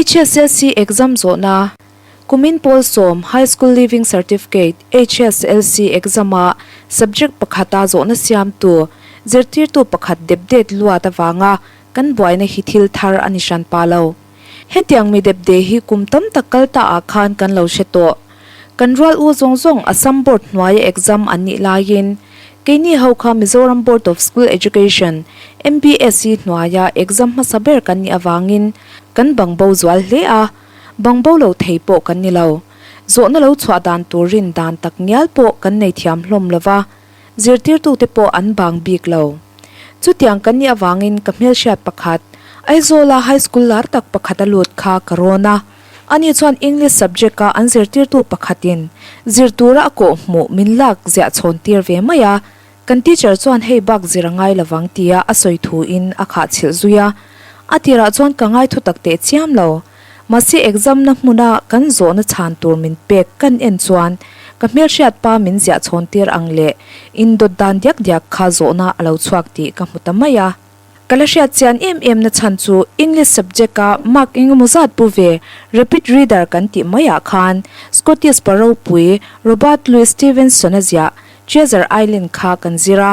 HSLC exam zawhna, Kumin pawl sawm High School Leaving Certificate, HSLC, exam-a subject pakhata zawhna siamtu, zirtirtu pakhat depdet luat avanga kan buaina hi thil thar a ni hran pa lo. Hetiang mi depde hi kum tam tak kal ta ah khan kan lo hre tawh. Kan rual u zawng zawng Assam Board hnuaia exam an nih laiin keini ho kha Mizoram Board of School Education, MBSE, hnuaia exam hmasa ber kan nih avangin kan bang bo zual hle a, bang bo lo thei pawh kan ni lo. Zawhna lo chhuah dan tur rin dan tak ngial pawh kan nei thiam hlawm lova, zirtirtute pawh an bang bik lo. Chutiang kan nih avangin ka hmelhriat pakhat, Aizawla High School lar tak pakhat a lut kha ka rawn a. Ani chuan English subject-a an zirtirtu pakhatin zir tura a kawh hmuh min lak ziah chhawn tir ve mai a, kan teacher chuan hei bak zir a ngai lovang tia a sawi thuin a khah chhilh zui a. A tirah chuan ka ngai thutak teh chiam lo. Mahse exam-na hmuna kan zawhna chhan tur min pek kan en chuan ka hmelhriat pa min ziah chhawn tir ang leh indawt dan diak diak kha zawhna a lo chhuak tih ka hmu ta mai a. Ka la hriat chian em em na chhan chu English subject-a mark engemaw zat pu ve rapid reader kan tih maiah khan Scottish pa ropui Robert Louis Stevenson-a ziah Treasure Island kha kan zir a.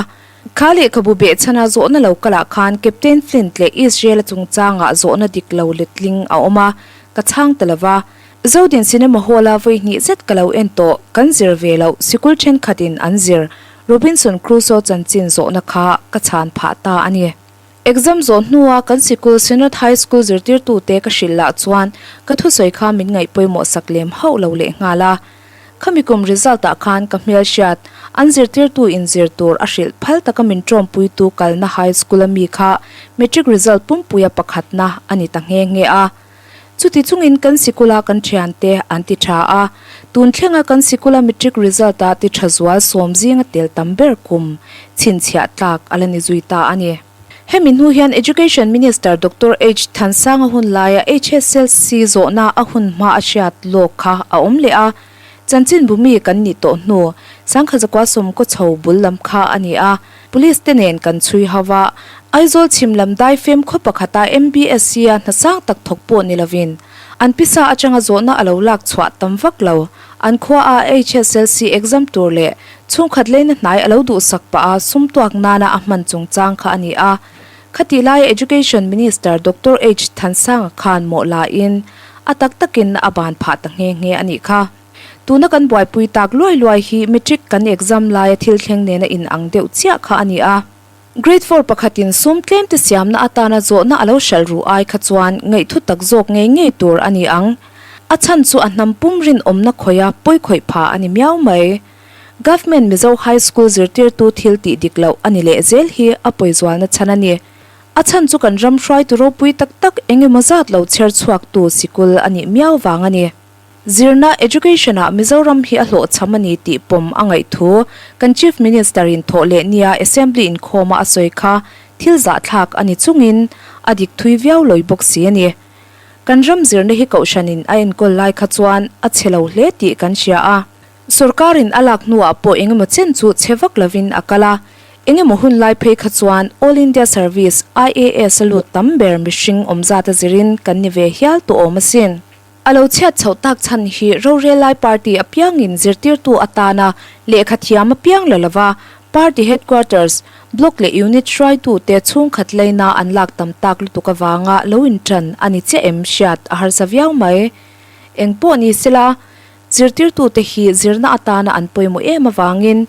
Kha lehkhabu behchhana zawhna lo kalah khan Captain Flint leh Israel-a chungchangah zawhna dik lo letling a awm a, ka chhang ta lo va. Zodin Cinema Hall-a vawi hnih zet ka lo en tawh, kan zir ve loh, sikul thenkhatin an zir Robinson Crusoe chanchin zawhna kha ka chhan phah ta a ni. Exam zawh hnua kan sikul Synod High School zirtirtute ka hrilh lah chuan ka thusawi kha min ngaih pawimawh sak lem hauh lo lehnghal a. Khami kum result ah khan ka hmelhriat, an zirtirtu in zir tur a hrilh phal taka min tawmpuitu kalna high school a mi kha matric result pumpuia pakhatna a ni ta nghe nghe a. Chuti chungin kan sikula kan thiante an ti tha a, tun thlenga kan sikula matric result a ti tha zual sawm zinga tel tam ber kum chhinchhiah tlak a la ni zui ta a ni. Hemi hnu hian Education Minister Doctor H Thansanga hun laia HSLC zawhna a hun hma a hriat lawk kha a awm leh a, chanchinbu mi kan nih tawh hnu Sangkha zakua sawmkaw chho bul lam kha a ni a, Police te nen kan chhui ho a, Aizawl chhim lam daifem khaw pakhata MBSC-a hna sang tak thawk pawh ni lovin an pisa atanga zawhna a lo lak chhuah tam vak lo. An khuaah HSLC exam tur leh chhungkhat leina hnai a lo duhsak pah a sum tuak nana a hman chungchang kha a ni a. Khatih laia Education Minister Doctor H Thansanga khan mawh lain a tak takin a ban phah ta nghe nghe a nih kha. Tuna kan buaipui tak luai luai hi matric kan exam laia thil thleng nena inang deuh chiah kha a ni a. Grade four pakhatin sum tlemte siamna atana zawhna a lo hralh ruh ai kha chuan ngaihthu tak zawk ngei ngei tur a ni ang. A chhan chu a hnam pum rinawmna khawiha pawi khawih pha a ni miau mai. Government Mizo High School zirtirtu thil tih dik loh a ni leh zel hi a pawizualna chhan a ni. A chhan chu kan ram hruaitu ropui tak tak eng emaw zat lo chher chhuaktu sikul a nih miau vang a ni. Zirna, Education, ah Mizoram hi a hlawhchham a ni tih pawm a ngaih thu kan Chief Minister in thawh leh nia Assembly inkhawma a sawi kha thil zahthlak a ni chungin a dik thui viau lawi bawk si a ni. Kan ram zirna hi kohhranin a enkawl lai kha chuan a chhe lo hle tih kan hria a. Sorkarin a lak hnuah pawh engemaw chen chu chhe vak lovin a kal a, engemaw hun lai phei kha chuan All India Service, IAS, a lut tam ber mihring awmzat a zirin kan ni ve hial tawh awm asin. A lo chhiat chhoh tak chhan hi rorel lai party apiangin zirtirtu atana lehkha thiam apiang la lova party headquarters, block leh unit hruaitute chhungkhat leina an lak tam tak lutuk avanga lo inṭan a ni chiah em hriat a harsa viau mai. Eng pawh ni sela, zirtirtute hi zirna atana an pawimawh em avangin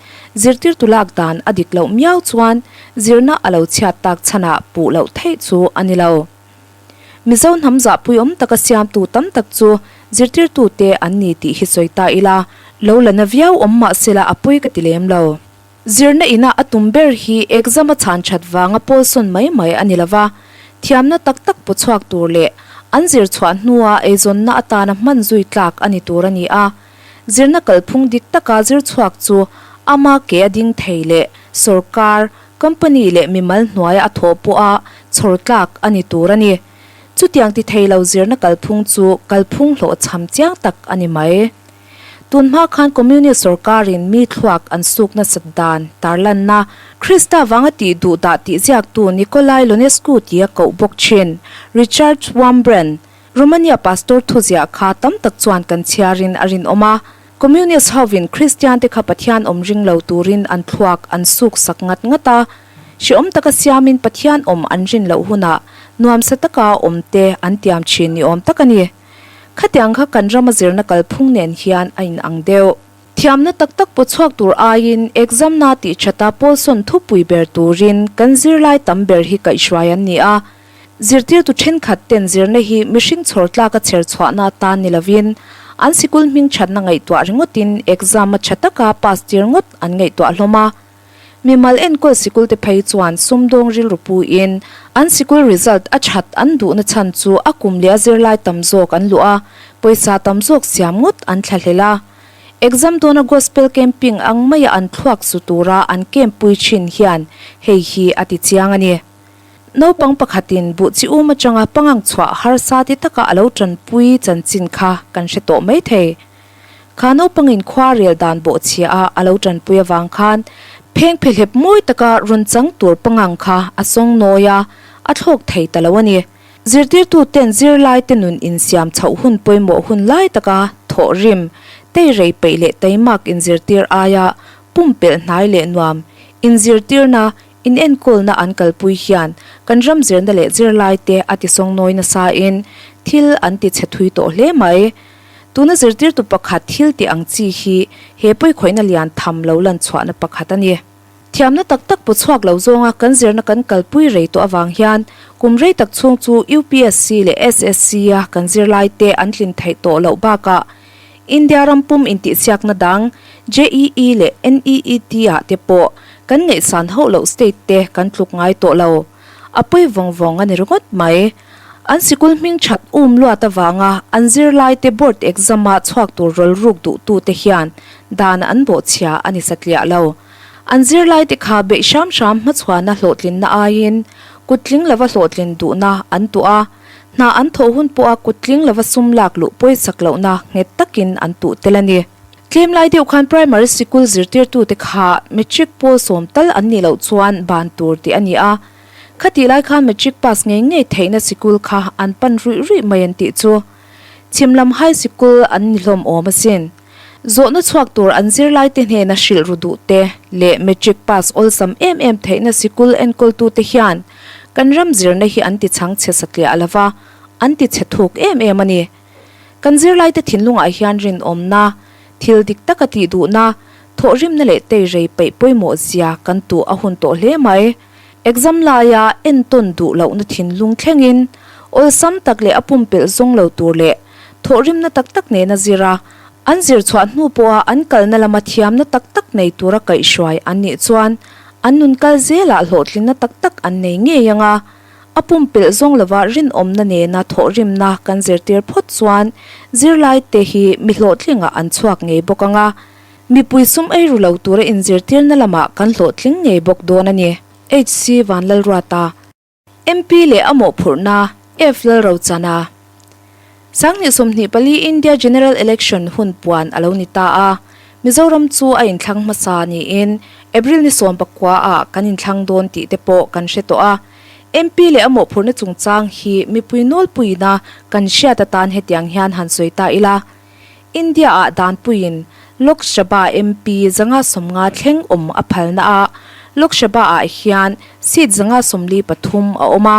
zirtirtu lak dan a dik loh miau chuan zirna a lo chhiat tak chhanah puh loh theih chu a ni lo. Mizo hnam zahpuiawm taka siamtu tam tak chu zirtirtute an ni tih hi sawi ta ila, lo la na viau awm mah sela a pawi ka ti lem lo. Zirna ina a tum ber hi exam a chhan that vanga pawl sawn mai mai a ni lova, thiamna tak tak paw chhuak tur leh an zir chhuah hnua eizawnna atana hman zui tlak a ni tur a ni a. Zirna kalphung dik taka zir chhuak chu ama ke a ding thei leh sawrkar, Company leh mimal hnuaia a thawh pawha chhawr tlak a ni tur a ni. Chutiang ti thei lo zirna kalphung chu kalphung hlawhchham chiang tak a ni mai. Tunhma khan Communist sorkarin mi thluak an suk nasat dan tarlanna Krista vanga tih duh dah tih ziaktu Nicolae Ionescu tia koh bawk thin Richard Wurmbrand. Romania pastor thuziah kha tam tak chuan kan chhiarin a rinawm a. Communist hovin Kristiante kha Pathian awm ring lo turin an thluak an suk sak ngat ngat a. Hrehawm taka siamin Pathian awm an rin loh hunah nuamsa taka awmte an tiam thin ni awm tak a ni. Khatiang kha kan rama zirna kalphung nen hian a inang deuh. Thiamna tak tak paw chhuak tur aiin exam-na tih thata Paulson thupui ber turin kan zirlai tam ber hi kaihhruai an ni a. Zirtirtu thenkhat ten zirna hi mihring chhawr tlaka chher chhuahna atan ni lovin an sikul hming thatna ngaihtuah ringawtin exam-a tha taka pass tir ngawt an ngaihtuah hlawm a. Mimal enkawl sikul te phei chuan sumdawng rilru puiin an sikul result a that an duhna chhan chu a kum leh a zirlai tam zawk an luh a, pawisa tam zawk siam ngawt an thlahlel a. Exam dawna gospel camping ang maia an thluak su tura an camp pui thin hian hei hi a ti chiang a ni. Naupang pakhatin buh chi um atanga pangang chhuah harsa ti taka a lo tanpui chanchin kha kan hre tawh maithei. Kha naupangin khua rel dan bawhchhia a a lo tanpui avang khan pheng phehlep mawi taka rawn chang tur pangang kha a sawng nawi a, a thlawk thei ta lo a ni. Zirtirtu ten zirlai te nun insiam chhoh hun pawimawh hun lai taka thawh rim, tei rei peih leh taimak inzirtir aia pumpelh hnai leh nuam inzirtirna, inenkawlna an kalpui hian kan ram zirna leh zirlai te a tisawng nawi nasa in thil an ti chhe thui tawh hle mai. Tuna zirtirtu pakhat thil tih ang chi hi he pawikhawihna lian tham lo lan chhuahna pakhat a ni. Thiamna tak tak paw chhuak lo zawnga kan zirna kan kalpui rei tawh avang hian kum rei tak chhung chu UPSC leh SSC a kan zirlaite an tlin theih tawh loh bakah India ram pum intihsiakna dang JEE leh NEET ah te pawh kan ngaihsan hauh loh state te kan tluk ngai tawh lo. A pawi vawng vawng a ni ringawt mai. An sikul hming that um luat avanga an zirlaite board exam-a chhuak tur rawlruk duhtute hian dan an bawhchhia a ni satliah lo. An zirlaite kha beih hram hram hmachhuana hlawhtlinna aiin kuttling lova hlawhtlin duhna an tuah a, hna an thawh hun pawha kuttling lova sum lak luh pawisak lohna nghet takin an tuh tel a ni. Tlem lai deuh khan primary sikul zirtirtute kha matric pawl sawm tal an nih loh chuan ban tur tih a ni a. Khatih lai khan matric pass ngei ngei theihna sikul kha an pan ruih ruih mai an tih chu. Chhim lam high sikul an ni hlawm awm asin. Zawhna chhuak tur an zirlaite hnena hrilh ru duh te leh matric pass awlsam em em theihna sikul enkawltute hian kan ram zirna hi an ti chhang chhe satliah lova, an ti chhe thuk em em a ni. Kan zirlaite thinlungah hian rinawmna, thil dik taka tih duhna, thawhrimna leh teirei peih pawimawh zia kan tuh a hun tawh hle mai. Exam laia entawn duh lohna thinlung thlengin awlsam tak leh a pumpelh zawng lo tur leh thawhrimna tak tak nena zir a, an zir chhuah hnu pawha an kalna lama thiamna tak tak nei tura kaihhruai an nih chuan an nun kal zelah hlawhtlinna tak tak an nei ngei ang a, a pumpelh zawng lova rinawmna nena thawhrimna kan zirtir phawt chuan zirlaite hi mi hlawhtlingah an chhuak ngei bawk ang a. Mipui sum ei ru lo tura inzirtirna lamah kan hlawhtling ngei bawk dawn a ni. HC Vanlalruata, MP leh a mawhphurhna F Lalrochana. 2024 India General Election hun puan a lo ni ta a, Mizoram chu a inthlang hmasa niin April ni 19 ah kan inthlang dawn tih te pawh kan hre tawh a. MP leh a mawhphurhna chungchang hi mipui nawlpuina kan hriat atan hetiang hian han sawi ta ila. India-ah danpuiin Lok Sabha MP 150 thleng awm a phalna a, Lok Sabha-ah hian seat 143 a awm a.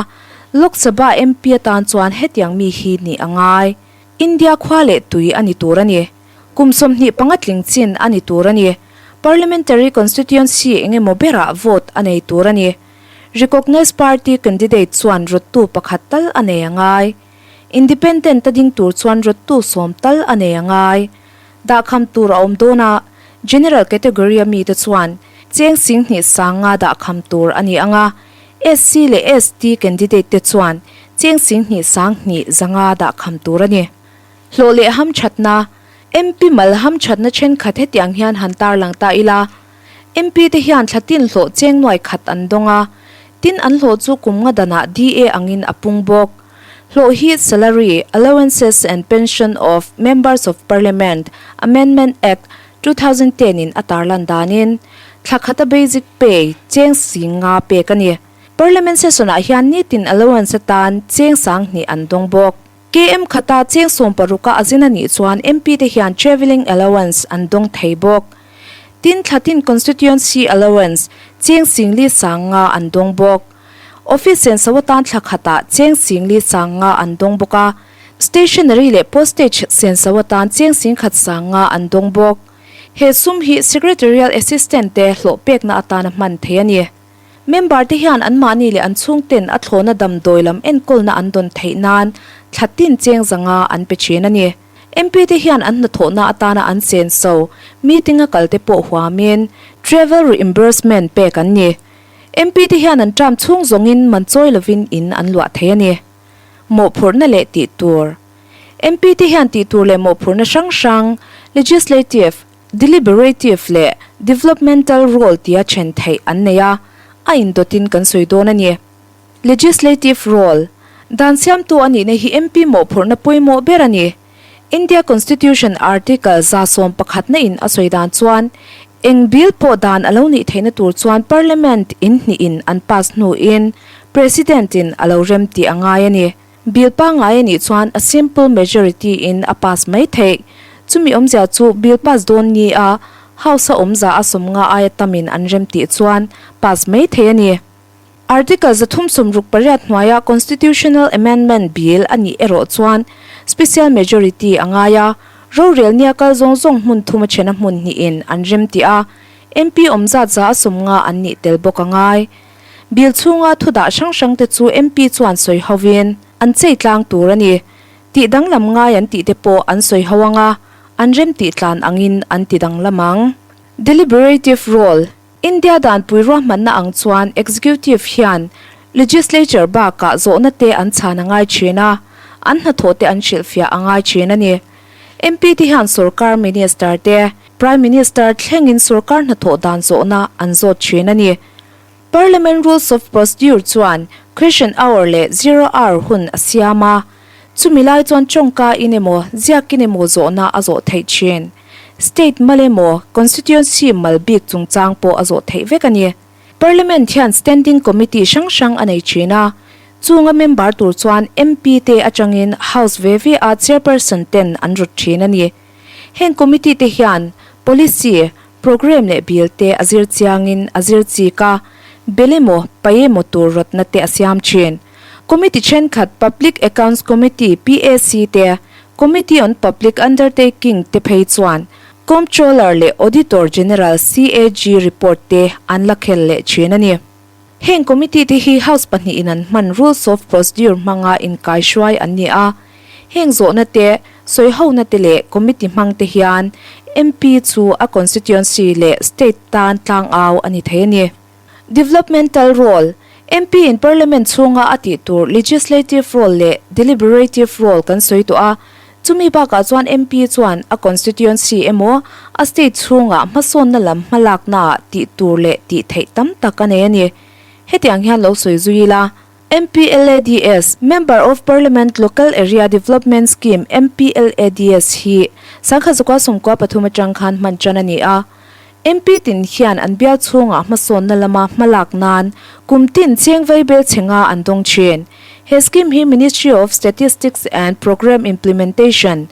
Lok Sabha MP atan chuan hetiang mi hi nih a ngai. India khua leh tui a ni tur a ni. Kum 25 tling chin a ni tur a ni. Parliamentary constituency eng emaw berah vote a nei tur a ni. Recognised party candidate chuan rawttu pakhat tal a nei a ngai. Independent a ding tur chuan rawttu sawm tal a nei a ngai. Dahkham tur a awm dawn a, General category a mite chuan cheng 2000 sanga dahkham tur a ni ang a, SC leh ST candidate te chuan cheng 20 sang hnih zanga dahkham tur a ni. Hlawh leh hamthatna, MP mal hamthatna thenkhat hetiang hian han tarlang ta ila, MP te hian thla tin hlawh cheng nuai khat an dawng a, tin an hlawh chu kum nga danah DA angin a pung bawk. Hlawh hi Salary, Allowances and Pension of Members of Parliament, Amendment Act, 2010 in a tarlan danin thla khata basic pay cheng 50 pek a ni. Parliament session ah hian nitin allowance atan cheng 2000 an dawng bawk. KM khata cheng sawmparuka a zin a nih chuan MP te hian travelling allowance an dawng thei bawk. Tin, thlatin constituency allowance cheng singli sang nga an dawng bawk. Office senso atan thla khatah cheng singli sang nga an dawng bawk a, stationery leh postage senso atan cheng singkhat sang nga an dawng bawk. He sum hi secretarial assistant te hlawh pekna atana hman thei a ni. Member te hian anmahni leh an chhungten a thlawhna damdawi lam enkawlna an dawn theih nan thla tin cheng zanga an pe thin a ni. MP te hian an hnathawhna atana an senso meeting a kal te pawh huamin travel reimbursement pek an ni. MP te hian an term chhung zawngin man chawi lovin in an luah thei a ni. Mawhphurhna leh tih tur. MP te hian tih tur leh mawhphurhna hrang hrang, legislative, Deliberative leh Developmental role tia then theih an nei a, a indawtin kan sawi dawn a ni. Legislative role, Dan siamtu a nihna hi MP mawhphurhna pawimawh ber a ni. India Constitution Article 111 in a sawi dan chuan, eng bill pawh dan a lo nih theihna tur chuan Parliament in hnihin an pass hnuin President in a lo rem tih a ngai a ni. Bill pangngai a nih chuan a simple majority in a pass mai theih. Chumi awmzia chu bill pass dawn ni a House a awmza a sawmnga aia tamin an rem tih chuan pass mai thei a ni. Article 368 hnuaia Constitutional Amendment Bill a nih erawh chuan special majority a ngai a, rorel nia kal zawng zawng hmun thum a thena hmun hnihin an rem tih a, MP awmzat za a sawmnga an nih tel bawk a ngai. Bill chhunga thu dah hrang hrang te chu MP chuan sawi hovin an chei tlang tur a ni. Tih danglam ngai an tih te pawh an sawi ho ang a, an rem tih tlan angin an ti danglam ang. Deliberative role, India danpui ruahmanna ang chuan Executive hian Legislature bakah zawhna te an chhan a ngai thin a, an hnathawh te an hrilhfiah a ngai thin a ni. MP te hian sorkar Minister te, Prime Minister thlengin sorkar hnathawh dan zawhna an zawt thin a ni. Parliament Rules of Procedure chuan Question Hour leh Zero Hour hun a siam a, chumi lai chuan tawngka in emaw, ziakin emaw zawhna a zawh theih thin. State mal emaw, Constituency mal bik chungchang pawh a zawh theih vek a ni. Parliament hian Standing Committee hrang hrang a nei thin a, chunga member tur chuan MP te atangin House ve ve a Chairperson ten an rawt thin a ni. Heng committee te hian policy, programme leh bill te a zir chiangin a zir chik a, bel emaw, paih emaw tur rawtna te a siam thin. Committee thenkhat Public Accounts Committee, PAC, te, Committee on Public Undertaking te phei chuan Comptroller leh Auditor General, CAG, report te an la khel leh thin a ni. Heng committee te hi House pahnihin an hman Rules of Procedure hmanga inkaihruai an ni a. Heng zawhna te, sawihona te leh committee hmang te hian MP chu a constituency leh state tan tlangau a ni thei a ni. Developmental role, MP in Parliament chhunga a tih tur legislative role leh deliberative role kan sawi tawh a, chumi bakah chuan MP chuan a constituency emaw a state chhungah hmasawnna lam hmalaknaah tih tur leh tih theih tam tak a nei a ni. Hetiang hian lo sawi zui ila. MPLADS, Member of Parliament Local Area Development Scheme, MPLADS, hi sangkhat zakua sawmkua pathum atang khan hman tan a ni a. MP tin hian an bial chhungah hmasawnna lama hmalak nan kum tin cheng vaibel chhenga an dawng thin. He scheme hi Ministry of Statistics and Programme Implementation,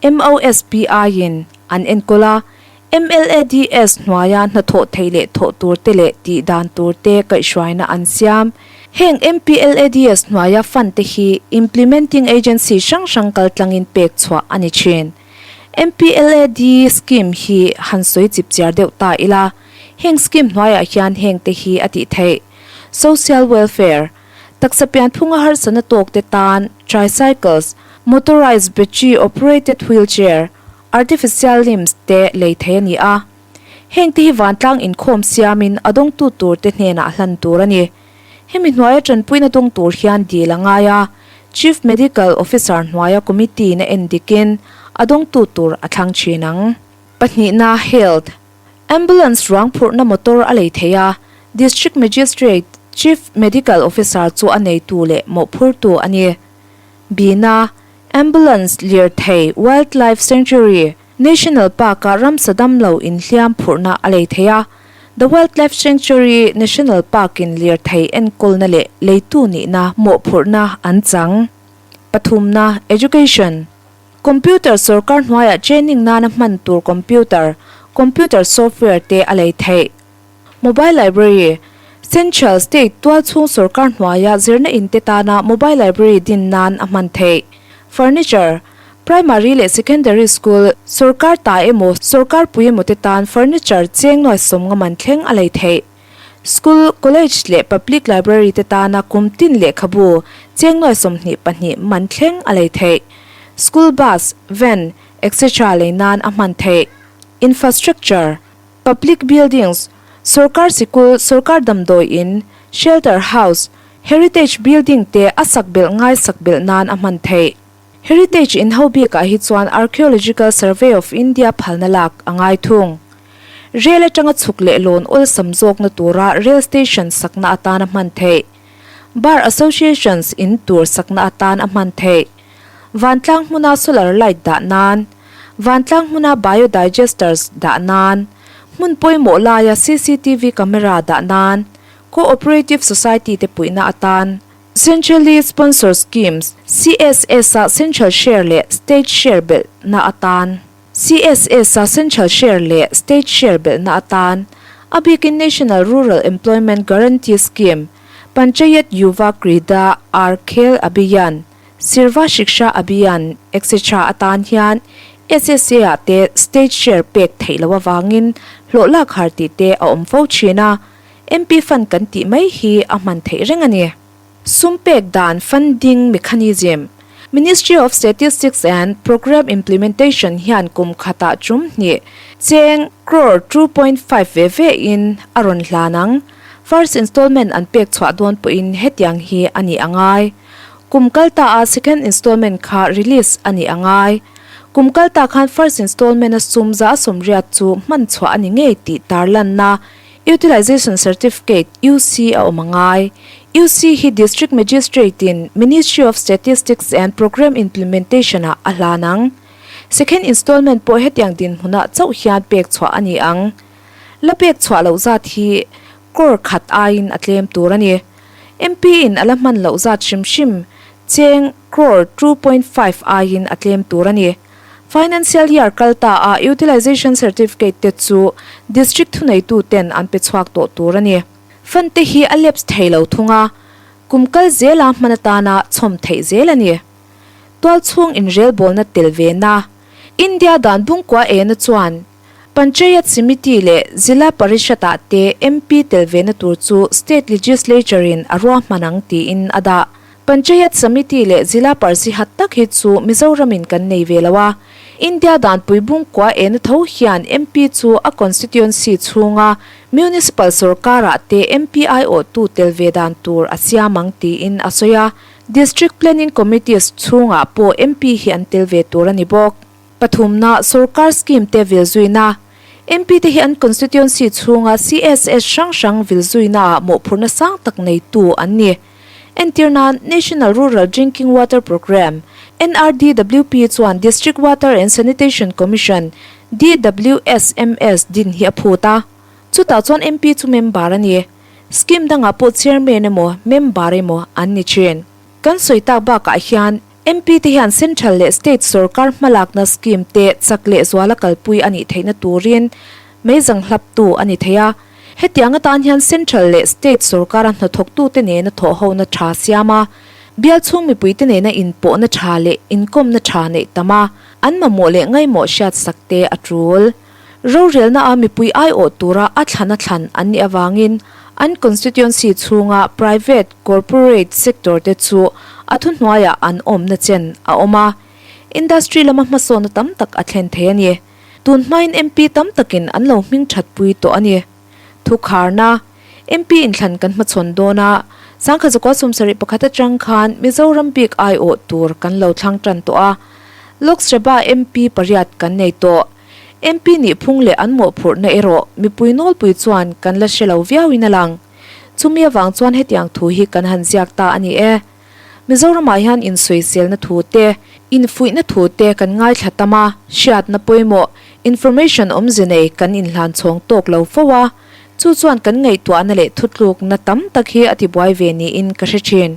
MOSPI, in an enkawl a. MLADS hnuaia hnathawh theih leh thawh tur te leh tih dan tur te kaihhruaina an siam. Heng MPLADS hnuaia fund te hi implementing agency hrang hrang kaltlangin pek chhuah a ni thin. MPLAD scheme hi han sawi chip chiar deuh ta ila, heng scheme hnuaiah hian heng te hi a tih theih. Social welfare, taksa pianphunga harsatna tawk te tan tricycles, motorized battery operated wheelchair, Artificial limbs te lei thei a ni a, heng te hi vantlang inkhawm siamin a dawngtu tur te hnenah hlan tur a ni. Hemi hnuaia tanpuina dawng tur hian dil a ngai a, Chief Medical Officer hnuaia committee na en dikin a dawngtu tur a thlang thin ang. Pahnihna, Health, Ambulance ruang phurhna motor a lei thei a, District Magistrate, Chief Medical Officer chu a neitu leh mawhphurtu a ni. Bina, Ambulance lirthei Wildlife Sanctuary, National Park-ah ramsa damlo inhliam phurhna a lei thei a. The Wildlife Sanctuary National Park-in lirthei enkawlna leh leitu nihna mawhphurhna an chang. Pathumna, Education. Computer sorkar hnuaiah training nana hman tur computer, computer software te a lei theih. Mobile Library, Central, State tualchhung sorkar hnuaia zirna in te tana mobile library din nan a hman theih. Furniture, Primary leh Secondary School, sorkar ta emaw, sorkar pui emaw te tan furniture cheng nuai sawmnga man thleng a lei theih. School, College leh Public Library te tana kum tin lehkhabu cheng nuai 22 man thleng a lei theih. School bus, van, etc lei nan a hman theih. Infrastructure, Public buildings, Sorkar sikul, sorkar damdawi in, shelter house, heritage building te a sak belh ngai sak belh nan a hman theih. Heritage in ho bikah hi chuan Archaeological Survey of India phalna lak a ngai thung. Rail atanga chhuk leh lawn awlsam zawkna tura rail station sakna atan a hman theih. Bar Associations in tur sakna atan a hman theih. Vantlang hmuna solar light dah nan, vantlang hmuna biodigesters dah nan, hmun pawimawh laia cctv camera dah nan, cooperative society te puihna atan, Centrally Sponsored Schemes, CSS, a central share leh state share belhna atan. CSS a central share leh state share belhna atan, a bikin National Rural Employment Guarantee Scheme, Panchayat Yuva Krida Aur Khel Abhiyan, Sirva Shiksha Abhiyan etc atan hian SSA ah te state share pek theih loh avangin hlawh lak har tih te a awm fo thin a, MP fund kan tih mai hi a hman theih reng a ni. Sum pek dan funding mechanism, Ministry of Statistics and Programme Implementation hian kum khatah tum hnih cheng crore 2.5 ve ve in a rawn hlan ang. First installment an pek chhuah dawn pawhin hetiang hi a nih a ngai. Kum kal ta a second installment kha release a nih a ngai. Kum kal ta khan first installment a sum za 80 chu hman chhuah a ni ngei tih tarlanna Utilization Certificate, UC, a awm a ngai. UC hi District Magistrate in Ministry of Statistics and Programme Implementation ah a hlan ang. Second installment pawh hetiang dinhmunah chauh hian pek chhuah a ni ang. La pek chhuah loh zat hi crore khat aiin a tlem tur a ni. MP in a la hman loh zat hrim hrim cheng crore 2.5 aiin a tlem tur a ni. Financial year kal ta a Utilization Certificate te chu District thuneitu ten an pe chhuak tawh tur a ni. Fund te hi a lapse thei lo thung a, kum kal zela hman atana chhawm theih zel a ni. Tualchhung inrelbawlna tel ve na, India dan bungkua ena chuan Panchayat Samiti leh Zila Parishad ah te MP tel ve na tur chu State Legislature in a ruahman ang tiin a dah. Panchayat Samiti leh Zila Parsihat tak hi chu Mizoram in kan nei ve lo a. India danpui bungkua ena tho hian MP chu a constituency chhunga Municipal sorkar ah te MP aiawhtu tel ve dan tur a siam ang tiin a sawi a. District Planning Committees chhungah pawh MP hi an tel ve tur a ni bawk. Pathumna, Sorkar scheme te vil zuina. MP te hi an constituency chhunga CSS hrang hrang vil zuinaah mawhphurhna sang tak neitu an ni. Entir nan, National Rural Drinking Water Programme, NRDWP, chuan District Water and Sanitation Commission, DWSMS, din hi a phut a. Chutah chuan MP chu member a ni. Scheme dangah pawh chairman emaw, member emaw an ni thin. Kan sawi tak bakah hian MP te hian Central leh State sorkar hmalakna scheme te chak leh zuala kalpui a nih theihna turin meizang hlaptu a ni thei a. Hetiang atan hian Central leh State sorkara hnathawktute nena thawhhona tha siam a, bial chhung mipuite nena inpawhna tha leh inkawmna tha neih tam a, an mamawh leh ngaimawh hriatsak te a tul. Rorelna a mipui aiawh tura a thlan a thlan an nih avangin an constituency chhunga private, corporate sector te chu a thuhnuaiah an awmna chen a awm a, industry lama hmasawnna tam tak a thlen thei a ni. Tun hmain MP tam takin an lo hming thatpui tawh a ni. Thukharna, MP inthlan kan hmachhawn dawn a, Sangkha 71 atang khan Mizoram bik aiawh tur kan lo thlang tan tawh a, Lok Sabha MP pariat kan nei tawh. MP nih phung leh an mawhphurhna erawh mipui nawlpui chuan kan la hre lo viauin a lang. Chumi avang chuan hetiang thu hi kan han ziak ta a ni e. Mizoramah hian insawiselna thu te, infuihna thu te kan ngaithla tam a, hriatna pawimawh, information awmze nei kan inhlan chhawng tawk lo fo a, chu chuan kan ngaihtuahna leh thutlukna tam tak hi a tibuai ve niin ka hre thin.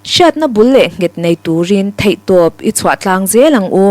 Hriatna bul leh nghet nei turin theihtawp i chhuah tlang zel ang u.